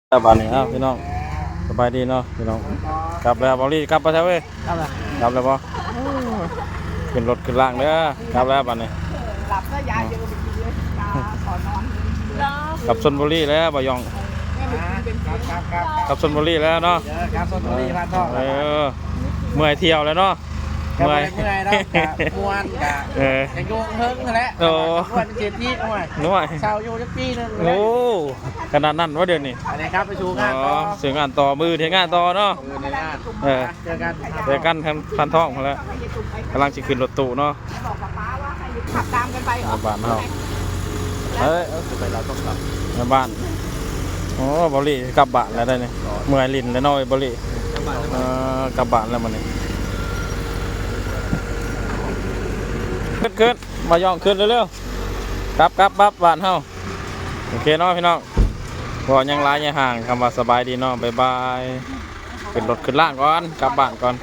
ແລ້ວບາດນີ້ ເອົາ ພີ່ນ້ອງ ສະບາຍດີເນາະພີ່ນ້ອງ. ກັບແລ້ວ ເບົາຫຼີ ກັບບໍ່ແທ້ເວີຍ? ກັບແລ້ວ ກັບແລ້ວບໍ່? ໂອ້ຍ ຂຶ້ນລົດຂຶ້ນລາງເດີ ກັບແລ້ວບາດນີ້. ກັບຊົນບຸລີແລ້ວ ບໍ່ຢອງ ກັບຊົນບຸລີແລ້ວເນາະ. ເອີ ກັບຊົນບຸລີ ເອີ ເມື່ອຍທ່ຽວແລ້ວເນາະ. ເມື່ອຍ ເມື່ອຍແລ້ວ ກະມ່ວນ ກະ ເອີ ກະຢູ່ເທິງຫັ້ນແຫຼະ. ໂອ້ ມ່ວນເສດຖີ ໂອ້ຍ ໂອ້ຍ ເຊົ່າຢູ່ຈັກປີໜຶ່ງ. ໂອ້ ຂະໜາດນັ້ນວ່າດຽວນີ້. ອັນນີ້ກັບໄປສູ່ງານຕໍ່ ສູ່ງານຕໍ່ ມື້ເຮັດງານຕໍ່ເນາະ. ເອີ ເຈີກັນ ເຈີກັນ ພັນທອງພຸ້ນແຫຼະ. ກຳລັງຊິຂຶ້ນລົດຕູ້ເນາະ ບອກປ້າວ່າໃຫ້ຂັບຕາມກັນໄປເນາະ ບ້ານເຮົາ. ເອີ ເອີ ໄປລາວຕ້ອງກັບ ແມ່ບ້ານ. ໂອ້ ເບົາຫຼີກັບບ້ານແລ້ວໄດ໋ນີ້. ເມື່ອຍຫຼິ້ນແລ້ວເນາະ ເບົາຫຼີ. ເອີ ກັບບ້ານແລ້ວມື້ນີ້. ຂຶ້ນ ຂຶ້ນ ມາຢອງ ຂຶ້ນເລັວໆ. ກັບ ກັບ ກັບບ້ານເຮົາ. ໂອເຄເນາະພີ່ນ້ອງ ບໍ່ຫຍັງຫຼາຍຍາຍຫ່າງ ຄຳວ່າສະບາຍດີເນາະ ບາຍບາຍ. ຂຶ້ນລົດຂຶ້ນລາງກ່ອນ ກັບບ້ານກ່ອນ.